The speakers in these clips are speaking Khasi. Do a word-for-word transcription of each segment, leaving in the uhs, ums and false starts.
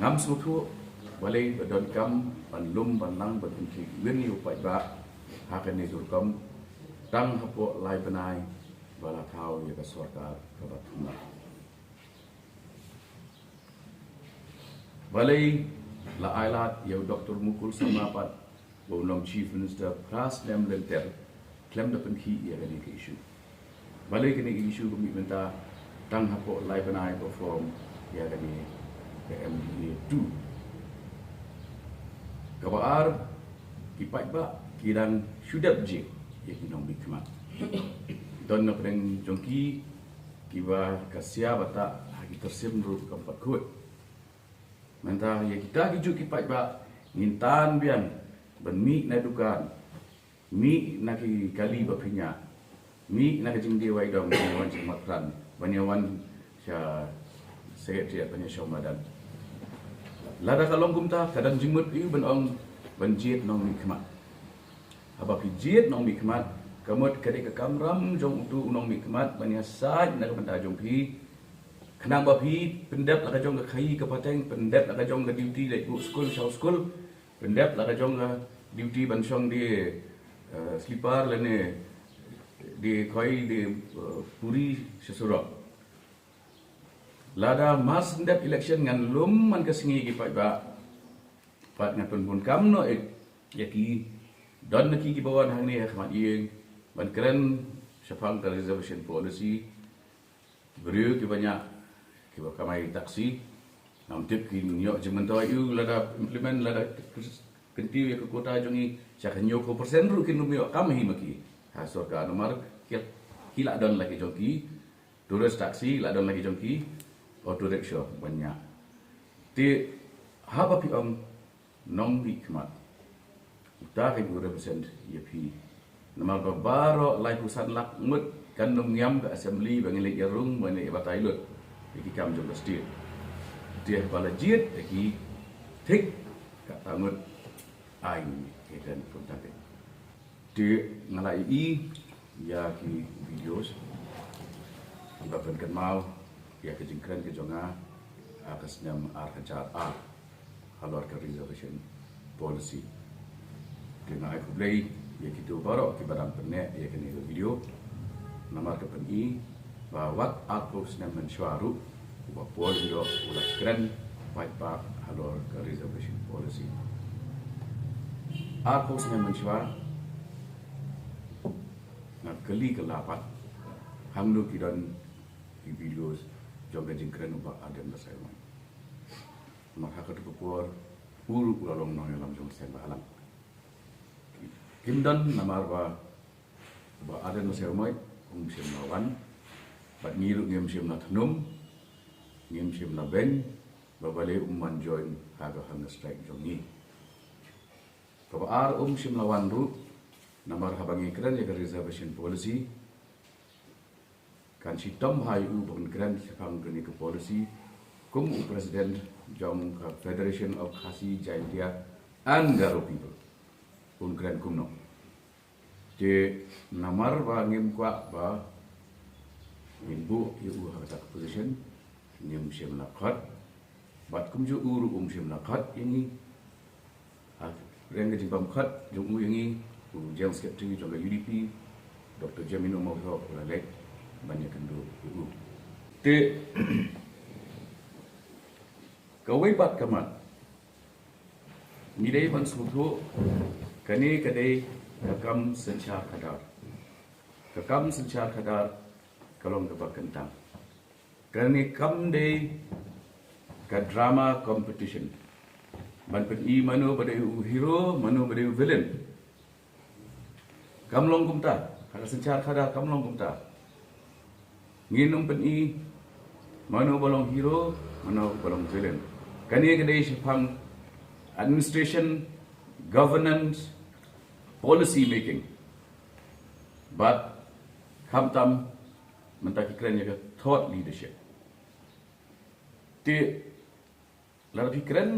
Ngam sngewthuh balei ba donkam ban lum ban lang ban pynkhih win ïa u paidbah ha kane ka rukom, tang hapoh lai bnai ba la thaw ïa ka sorkar kaba thymmai. Balei la ai lad ïa u Doktor Mukul Sangma pat ba u long Chief Minister phra snem lynter khlem da pynkhih ïa kane ka issue? Balei kane ka issue ka mih mynta tang hapoh lai bnai ba form ïa kane ka M D A two? Kaba ar, ki paidbah ki dang shu dep jied ïa ki nongmihkhmat. Don na pdeng jong ki kiba ka sia bata ha ki tyrsim ruh kam pat khuid. Mynta ïa kita ki juh ki paidbah ngin tan biang ban mih na dukan, mih na ki kali ba pynïaid, mih na ka jingdie wai dong ban ïa wan sha mat pran, ban ïa wan sha Secretariat ban ïa shong madan. Lada ka long kumta ka don jingmut ïa u ban ong ban jied nongmihkhmat. Haba phi jied nongmihkhmat, ka mut ka dei ka kamram jong utu u nongmihkhmat ban ïasaid na ka bynta jong phi. Khnang ba phi pyndep la ka jong ka khaïi ka pateng, pyndep la ka jong ka duty leit buh skul sha u skul, pyndep la ka jong ka duty ban shong die, eh, slipar lane die khoi die, eh, puri sha surok. Lada mar shen dep election ngan lum man ka sngi ki paidbah. Pat ngan pynbun kam noh ïa ki, don na ki kiba wan hangne ha khmat ïing ban kren shaphang ka reservation policy. Ki briew kiba ñiah, kiba kamai taxi, ngam tip kin ïoh jingmyntoi ïa u lada implement, lada kyntiew ïa ka quota jong ngi sha ka hynñiew phew percent ruh kin ym ïoh kam hi ma ki ha sorkar, namar ki, ki la don la ki jong ki tourist taxi, la don la ki jong ki auto rickshaw ban ñiah. Te haba phi ong nongmihkhmat, uta ka represent ïa phi. Namar ba baroh laiphew san lak ngut kan ym ngiam ka assembly ba ngin leit ïarung, ba ngin leit batai lut ïa ki kam jong ka state. Te haba la jied ïa ki thik, kata ngut ai ngi ïa ka representative. Te nga la ïohi ïa ki videos kiba pynkynmaw ïa ka jingkren ka jong nga ha ka snem ar hajar ar halor ka reservation policy. Te nga ai khublei ïa kito baroh kiba dang pynneh ïa kane ka video. Namar ka pyni ba wat arphew snem mynshuwa ruh u Bah Paul Lyngdoh u la kren paidbah halor ka reservation policy. Arphew snem mynshuwa nga kylli kylla pat hangno ki don ki videos jong ka jingkren u Bah Ardent Basaiawmoit. Namar ha katu ka por u ruh u la long nongïalam jong ka seng Bah Halang. Kim don namar ba Bah Ardent Basaiawmoit um shym la wan, bad ngi ruh ngim shym la thnum, ngim shym la beiñ ba balei um wan join ha ka hunger strike jong ngi. Kaba ar, um shym la wan ruh namar haba ngi kren ïa ka reservation policy, kan shitom bha ïa u ba un kren shaphang kane ka policy kum u president jong ka Federation of Khasi Jaintia and Garo People. Un kren kumno? Te namar ba ngim kwah ba ngin buh ïa u ha kata ka position, ngim shym la khot. Bad kumjuh u ruh um shym la khot ïa ngi. Ha pdeng ka jingbym khot jong u ïa ngi, u General Secretary jong ka U D P, Doctor Jaminul Mawthoh, u la leit ban ïakynduh ïa u. Te kawei pat ka mat, ngi dei ban sngewthuh, kane ka dei ka kam synshar khadar. Ka kam synshar khadar ka long kaba kyntang. Kane kam dei ka drama competition ban pyni mano ba dei u hero, mano ba dei u villain. Kam long kumta, ha ka synshar khadar kam long kumta. Ngin ym pyni mano ba long hero, mano ba long villain. Kane ka dei shaphang administration, governance, policy making. Bad khamtam mynta ki kren ïa ka thought leadership. Te lada phi kren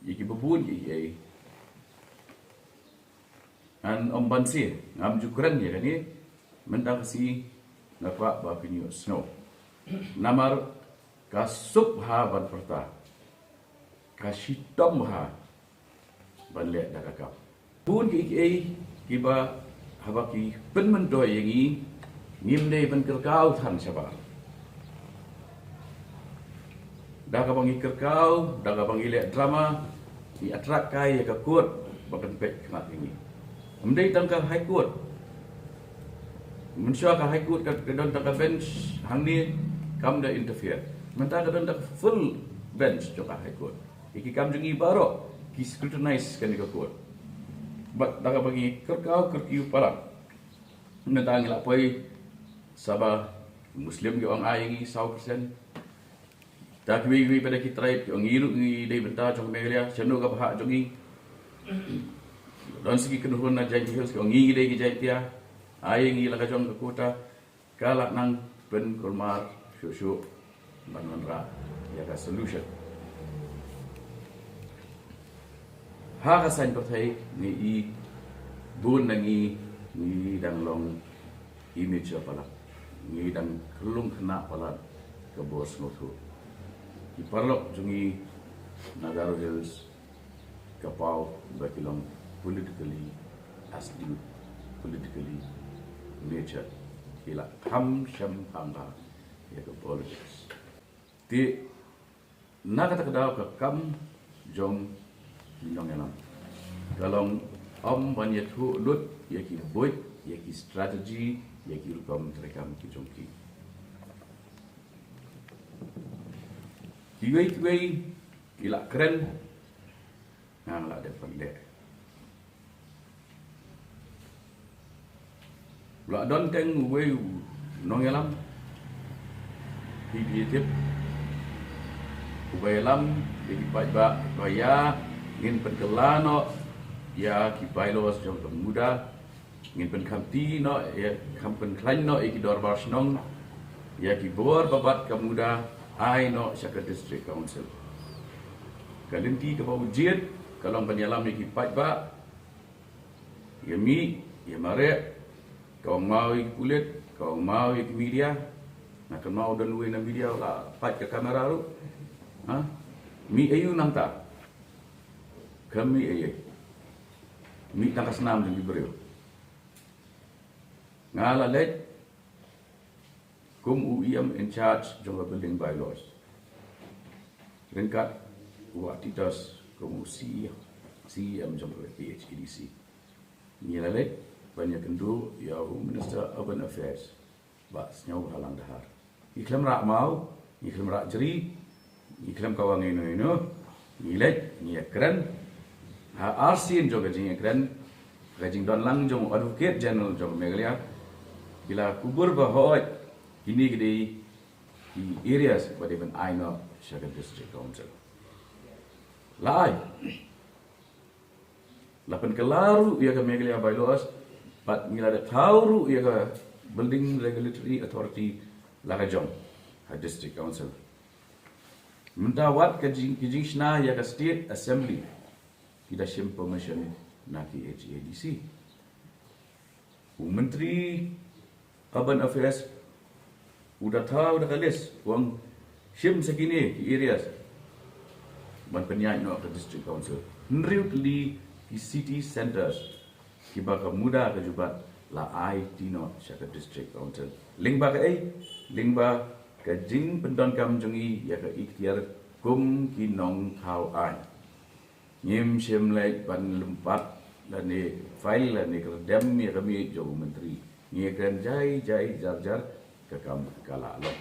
ïa kiba bun ïa kiei, ngan ym banse, ngam ju kren ïa kane, mynta ka sngi nga kwah ba phin ïohsngew. Namar ka suk bha ban pyrta. ka shitom bha ban leh da ka kam. Bun ki ei ki ba haba ki pynmyntoi ïa ngi, ngim dei ban kyrkhu than shabar. Da kaba ngi kyrkhu, da kaba ngi leh drama, ngi attract kai ïa ka court ba kan peit khmat ïa ngi. Ym dei tang ka High Court. Mynshuwa ka High Court ka don tang ka bench hangne, kam da interfere. Mynta ka don tang ka full bench jong ka High Court. Ïa ki kam jong ngi baroh ki scrutinize kane ka court. Bad da kaba ngi kyrkhu kyrkiu palat, mynta ngi la poi saba Muslim ki ong ai ngi saw percent. Da kiwei kiwei pat ki tribe ki ong ngi ruh ngi dei bynta jong Meghalaya, shano ka bhah jong ngi. Don sa ki kynhun na Jaintia Hills ki ong ngi dei ki Jaintia, ai ngi la ka jong ka quota. Ka la nang pynkulmar shuh shuh ban wanrah ïa ka solution. Ha ka saiñ pyrthei ngi i bun na ngi, ngi dang long immature palat, ngi dang khlung khynnah palat ka bor sngewthuh. Ki paralok jong ngi na Garo Hills ka paw ba ki long politically astute, politically mature. Ki la kham shem kham bha ïa ka politics. Te na kata ka daw ka kam jong ki nongïalam ka long ym ban ïathuh lut ïa ki buit, ïa ki strategy, ïa ki rukom treikam ki jong ki. Kiwei kiwei ki la kren, nga la dep ban leh. La don teng uwei u nongïalam, phi phi tip, uba ïalam ïa ki paidbah ba ïa ngin pynkylla noh ïa ki bylaws jong ka MUDA, ngin pynkhamti noh ïa, kham pynkhlaiñ noh ïa ki dorbar shnong, ïa ki bor ba bat ka MUDA ai noh sha ka District Council. Ka lynti kaba u jied ka long ban ïalam ïa ki paidbah, ïa mih, ïa mareh, ka ong maw ïa ki pulit, ka ong maw ïa ki media. Nga kynmaw don uwei na media u la pait ka kamera ruh. Ha? Mih aiu nangta? Ka mih aiu? Mih tang ka snam jong ki briew. Nga la leit kum u E M in charge jong ka building bylaws, ryngkat u Wah Titos kum u C E M, C E M jong ka P H A D C. Ngi la leit ban ïakynduh ïa u Minister Urban Affairs, Bah Sniawbhalang Dhar. Ngi khlem rah maw, ngi khlem rah jri, ngi khlem kawang ïano ïano, ngi leit, ngi ïakren. Ha arsien jong ka jingïakren, ka jingdon lang jong u Advocate General jong Meghalaya, ki la kubur ba hooid kine ki dei ki areas ba dei ban ai noh sha ka District Council. La ai. La pynkylla ruh ïa ka Meghalaya Bylaws, bad ngi la da thaw ruh ïa ka Building Regulatory Authority la ka jong ha District Council. Mynta wat ka jing, ka jingshna ïa ka State Assembly, ki da shim permission na P H A D C. U Myntri Urban Affairs u da thaw da ka list, u ong shim sa kine ki areas ban pynïaid noh ka District Council. Hynriew tylli ki city centres kiba ka MUDA ka jubab la aiti noh sha ka District Council. Lyngba kaei? Lyngba ka jingpyndonkam jong ngi ïa ka iktiar kum ki nongthaw aiñ. Ngim shym leit ban lympat lane file lane kyrdem ïa ka miej jong u Myntri. Ngi kren jai jai jar jar, ka kam ka la long.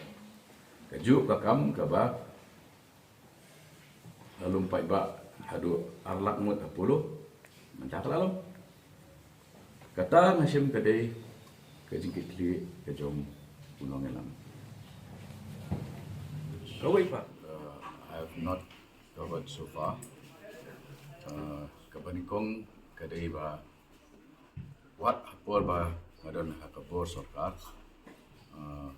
Kajuh ka kam kaba la lum paidbah haduh ar lak ngut ha Polo, mynta ka la long. Kata nga shim ka dei ka jingkitkhlieh ka jong u nongïalam. Kawei pat, uh, I have not covered so far. Uh, kaba nyngkong ka dei ba wat ha por ba nga don ha ka bor sorkar, uh,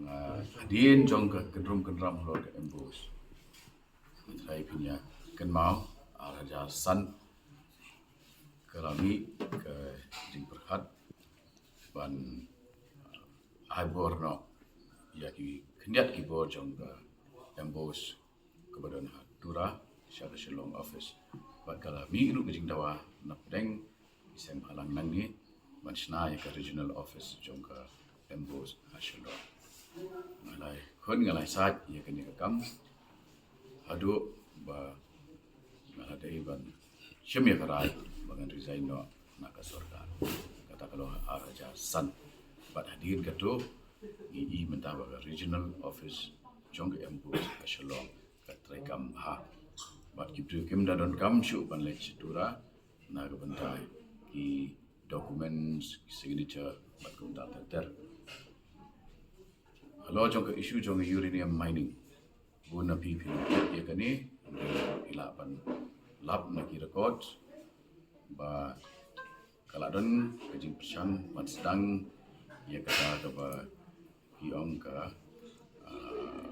nga, hadien jong ka kyndrum kyndram halor ka MBOSE, nga tharai phin ïa kynmaw, ar hajar san ka la mih ka jingpyrkhat ban ai bor noh ïa ki khyndiat ki bor jong ka MBOSE kaba don ha Tura, sha ka Shillong office. Bad ka la mih ruh ka jingdawa na pdeng ki seng bhalang nangne ban shna ïa ka regional office jong ka MBOSE ha Shillong. Nga la khun, nga la sait ïa kane ka kam haduh ba nga la dei ban shim ïa ka rai ba ngan resign noh na ka sorkar. Kata ka long ha ar hajar san. Bad hadien kato ngi i mynta ba ka regional office jong ka MBOSE ha Shillong ka trei kam bha. Bad ki briew kim da donkam shuh ban leit sha Tura na ka bynta ki documents, ki signature bad kumta ter ter. Halor jong ka issue jong ka uranium mining, bun na phi phi ïa kane, phi lah ban lap na ki record ba ka la don ka jingpyrshang ban sdang ïa kata kaba ki ong ka, ah,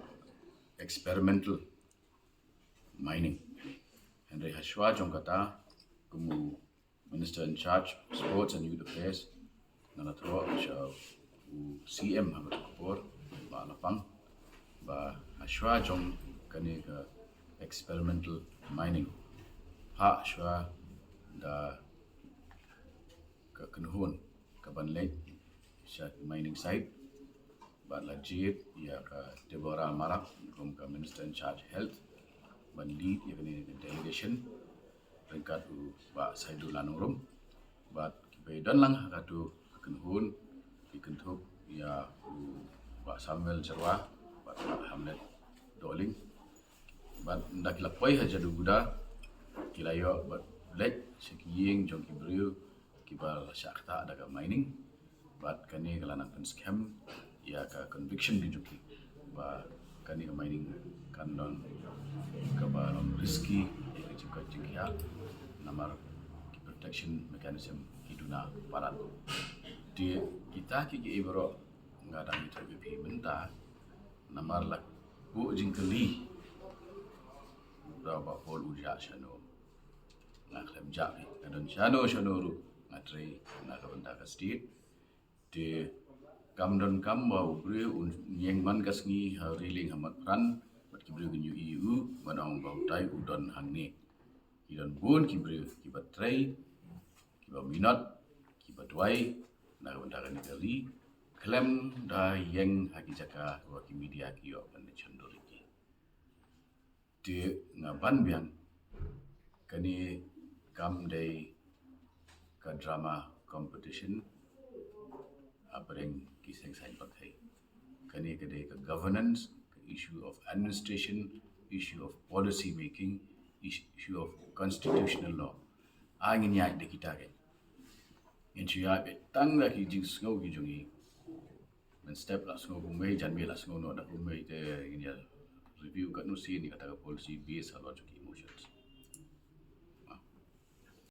experimental mining. Hynrei hashwa jong kata, kum u Minister in charge Sports and Youth Affairs, nga la troh sha u CM ha kata ka por, Bah Lapang, ba hashwa jong kane ka experimental mining, hashwa da ka kynhun kaban leit sha mining site, bad la jied ïa ka Deborah Marak kum ka Minister in charge Health ban lead ïa kane ka delegation ryngkat u Bah Saidullah Nongrum. Bad kiba don lang ha katu ka kynhun ki kynthup ïa u Bah Samuel Jyrwa bad Bah Hamlet Dohling. Bad ynda ki la poi ha Jaduguda, ki la ïoh bad leit sha ki ïing jong ki briew kiba la shah ktah da ka mining. Bad kane ka la nang pynskhem ïa ka conviction ka jong ki ba kane ka mining kan long kaba long risky ïa ka jingkoit jingkhiah, namar ki protection mechanism ki duna palat. Te kita kiei kiei baroh nga dang ïathuh ïa phi mynta namar la buh jingkylli da u Bah Paul u jah shano. Nga khlem jah, nga don shano shano ruh nga trei na ka bynta ka state. Te kam donkam ba u briew un ïeng man ka sngi ha railing ha Motphran bad ki briew kin ïohi ïa u ban ong ba utai u don hangne. Ki don bun ki briew kiba trei, kiba minot, kiba duwai na ka bynta kane ka ri, khlem da ïeng ha ki jaka ba ki media ki ïoh ban leit shon dur ïa ki. Te nga ban biang, kane kam dei ka drama competition hapdeng ki seng saiñ pyrthei. Kane ka dei ka governance, ka issue of administration, issue of policy making, issue of constitutional law. Ai ngin ïaid da kita ki, ngin shu ïaid tang da ki jingsngew ki jong ngi. Mynstep la sngew kumwei, janmiet la sngew noh da kumwei, te ngin ïa review katno sien ïa kata ka policy base halor jong ki.